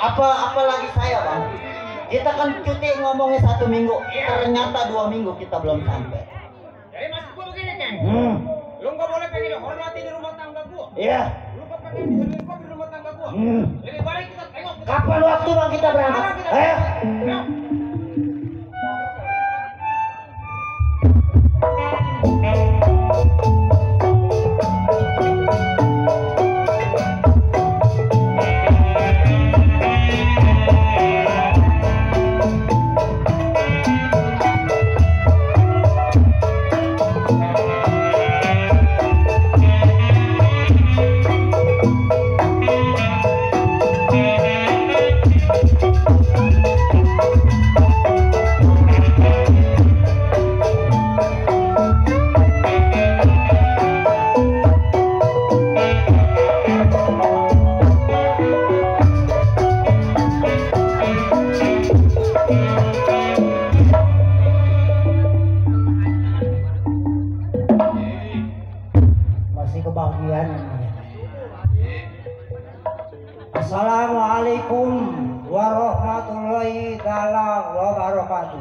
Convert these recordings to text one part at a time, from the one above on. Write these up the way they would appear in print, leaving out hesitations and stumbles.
Apalagi saya bang, kita kan cuti ngomongnya 1 minggu, ternyata 2 minggu kita belum sampai. Jadi maksud gua begini kan, lu nggak boleh pengen dihormati di rumah tangga gua. Iya. Lu nggak pengen diselingkuh di rumah tangga gua. Lebih baik kita tengok. Kapan waktu bang kita berangkat? Ayo. Assalamualaikum warahmatullahi wabarakatuh.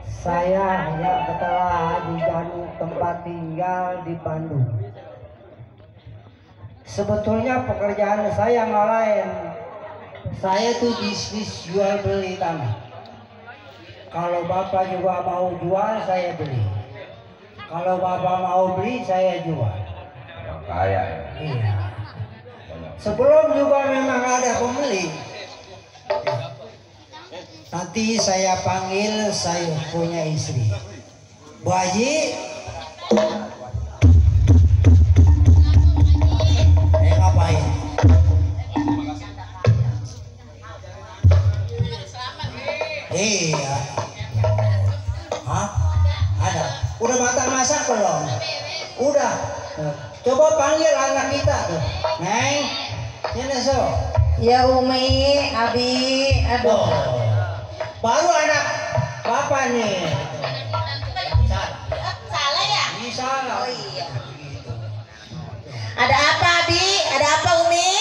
Saya yang telah diganung tempat tinggal di Bandung. Sebetulnya pekerjaan saya nggak lain. Saya tuh bisnis jual beli tanah. Kalau bapak juga mau jual, saya beli. Kalau bapak mau beli, saya jual. Kaya. Iya. Sebelum juga memang ada pembeli. Nanti saya panggil, saya punya istri. Bu Haji. Ngapain? Iya. Hah? Ada. Udah matang masak belum? Udah. Coba panggil anak kita tuh. Neng, sini so. Ya Umi, Abi, aduh. Baru anak bapak nih. Salah ya? Salah. Oh iya. Ada apa Abi? Ada apa Umi?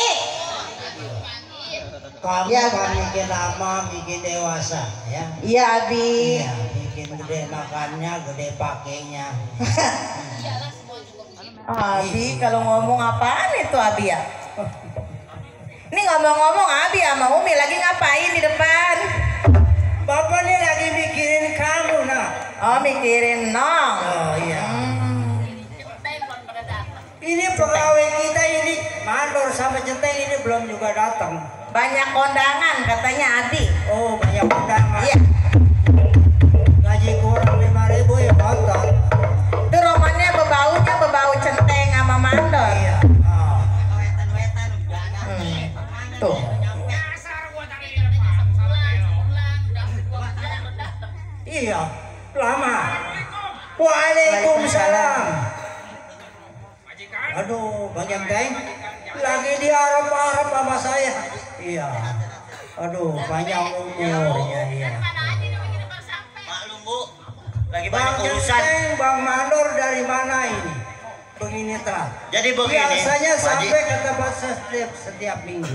Kamu Ya. kan bikin lama, bikin dewasa, ya? Iya Abi. Iya, bikin gede makannya, gede pakainya. Abi kalau ngomong apaan itu Abi ya? Ini ngomong-ngomong Abi sama Umi lagi ngapain di depan? Bapak nih lagi mikirin kamu, nak. Oh mikirin Nong. Oh iya. Ini pegawai kita ini mandor sama centeng ini belum juga datang. Banyak kondangan katanya Adi. Oh banyak undangan. Iya. Gaji kurang 5.000 ya kotor. Itu romannya bebau centeng sama mandor. Iya. Oh. Tuh. Iya. Lama. Waalaikumsalam. Aduh, Bang Centeng lagi diharap-harap sama saya. Iya. Aduh, panjang umur. Iya. Maklum Bu, lagi Bang banyak urusan. Centeng, Bang Mandor dari mana ini? Begini telat. Jadi begini, Biasanya Pak Haji. sampai ke tempat setiap minggu.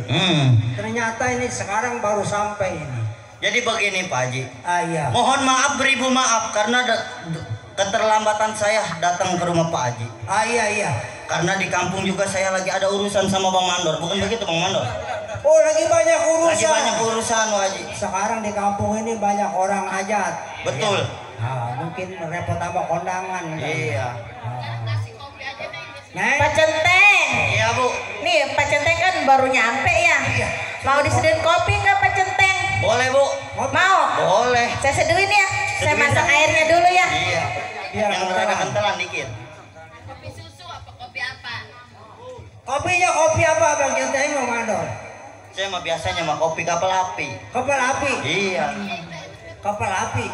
Ternyata ini sekarang baru sampai ini. Jadi begini Pak Haji. Ah iya. Mohon maaf beribu maaf karena keterlambatan saya datang ke rumah Pak Haji. Ah iya. Karena di kampung juga saya lagi ada urusan sama Bang Mandor. Bukan begitu Bang Mandor? Oh lagi banyak urusan. Lagi banyak urusan Pak Haji. Sekarang di kampung ini banyak orang hajat. Betul. Nah, mungkin repot sama kondangan. Iya. Neng. Pak Centeng. Iya Bu. Nih Pak Centeng kan baru nyampe ya. Mau disediain kopi nggak Pak Centeng? Boleh Bu. Mau? Boleh. Saya seduhin ya. Saya Seduhin masak dah. airnya dulu ya. Iya. Biar Yang kentelan. rada kentelan dikit. Kopinya kopi apa Bang Centeng mau mandor? Saya mah biasanya mah kopi kapal api. Kapal api. Iya. Kapal api.